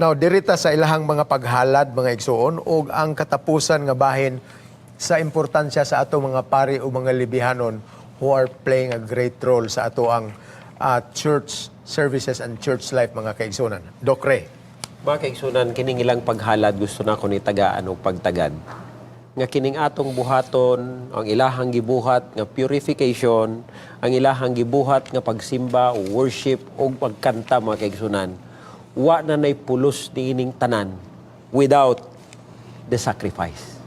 Now, dirita sa ilahang mga paghalad, mga igsuon, ug ang katapusan nga bahin sa importansya sa ato mga pari o mga libihanon who are playing a great role sa ato ang church services and church life, mga kaigsunan. Doc Ray. Mga kaigsunan, kining ilang paghalad gusto na ko ni tagaan og pagtagad. Nga kining atong buhaton, ang ilahang gibuhat nga purification, ang ilahang gibuhat nga pagsimba o worship o pagkanta, mga kaigsunan, wa na nay pulos niining tanan without the sacrifice.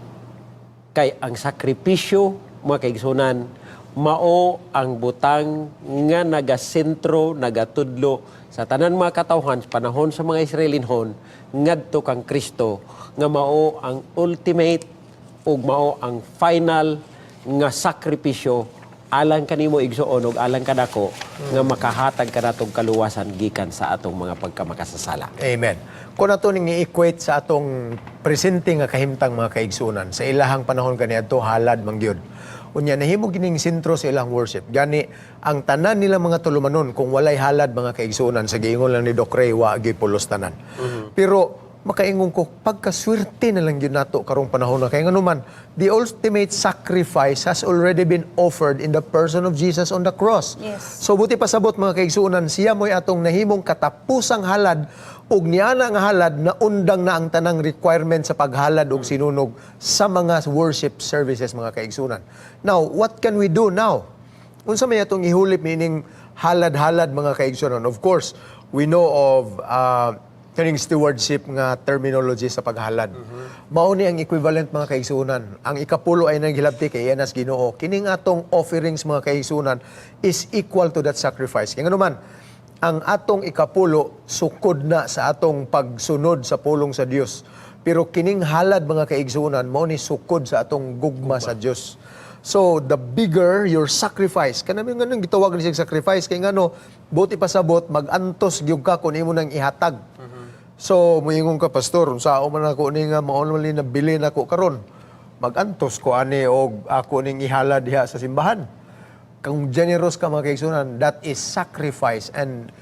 Kay ang sakripisyo, mga kaigsunan, mao ang butang nga nagasentro, nagatudlo sa tanan mga katawhan sa panahon sa mga Israelinhon ngadto kang Kristo nga mao ang ultimate ug mao ang final nga sakripisyo alang kanimo, igsuon, ug alang kanako nga makahatag kanatong kaluwasan gikan sa atong mga pagkamakasasala. Amen. Kung ato ning i-equate sa atong presente nga kahimtang, mga kaigsunan, sa ilahang panahon kaniadto halad man gyud. Unya nahimo gining sentro sa ilang worship. Gani ang tanan nila mga tulumanon, kung walay halad, mga kaigsunan, sa giingon lang ni Doc Ray, wa gyud pulos tanan. Pero makaingon ko, pagkaswerte na lang gyud nato karong panahon na kay nganuman the ultimate sacrifice has already been offered in the person of Jesus on the cross. So buti pasabot, mga kaigsuonan, siya mo'y atong nahimong katapusang halad ug niana nga halad na undang na ang tanang requirement sa paghalad og sinunog sa mga worship services, mga kaigsuonan. Now, what can we do now? Unsa may atong ihulip meaning halad-halad, mga kaigsuonan? Of course, we know of kaning stewardship nga terminology sa paghalad. Mao ni ang equivalent, mga kaigsuonan. Ang ikapulo ay naghilabti kay iyan as Ginoo. Kining atong offerings, mga kaigsuonan, is equal to that sacrifice. Kaya nganuman, ang atong ikapulo sukod na sa atong pagsunod sa pulong sa Dios. Pero kining halad, mga kaigsuonan, mao ni sukod sa atong gugma sa Dios. So the bigger your sacrifice, kanami nga nang gitawag ni siyang sacrifice kay ngano buti pasabot magantos gyud ka kung imo nang ihatag. So moingon ka, "Pastor, unsaon man ako ni nga mao man ni nabili nako karon? Magantos ko ani og ako ning ihalad diha sa simbahan." Kung generous ka, mga kaigsunan, that is sacrifice and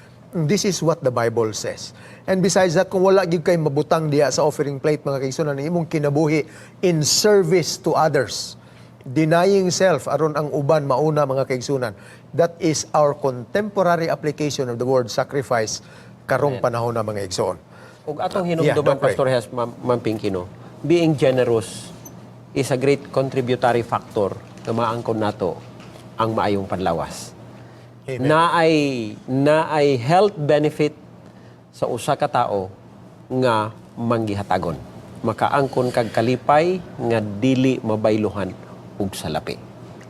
this is what the Bible says. And besides that, kung wala gyud kay mabutang diha sa offering plate, mga kaigsunan, ang imong kinabuhi in service to others, denying self aron ang uban mauna, mga kaigsunan. That is our contemporary application of the word sacrifice karong panahon na, mga igsoon. Ug atong hinumduman, Doc Ray. Pastor Hes, Ma'am Pinky, no, being generous is a great contributory factor nga maangkon nato ang maayong panlawas. Amen. Naay health benefit sa usa ka tao nga manggihatagon. Makaangkon kag kalipay nga dili mabayluhan ug salapi.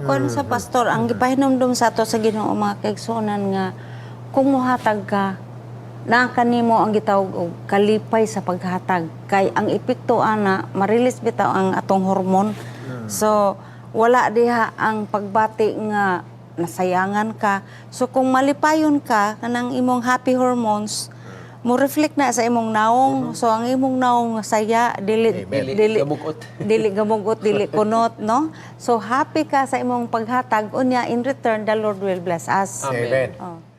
Kuan sa pastor, ang gipahinumdum sa ato sa Ginoo, mga kaigsuonan, nga kung muhatag ka, naa kanimo ang gitawag og kalipay sa paghatag kay ang epekto ana, ma-release bitaw ang atong hormone. So wala diha ang pagbati nga nasayangan ka. So kung malipayon ka, kanang imong happy hormones mo reflect na sa imong naong. So ang imong naong saya, dili Amen. Dili dili gamugot. Dili gamugot, dili kunot, no? So happy ka sa imong paghatag, unya in return the Lord will bless us. Amen. Amen. Oh.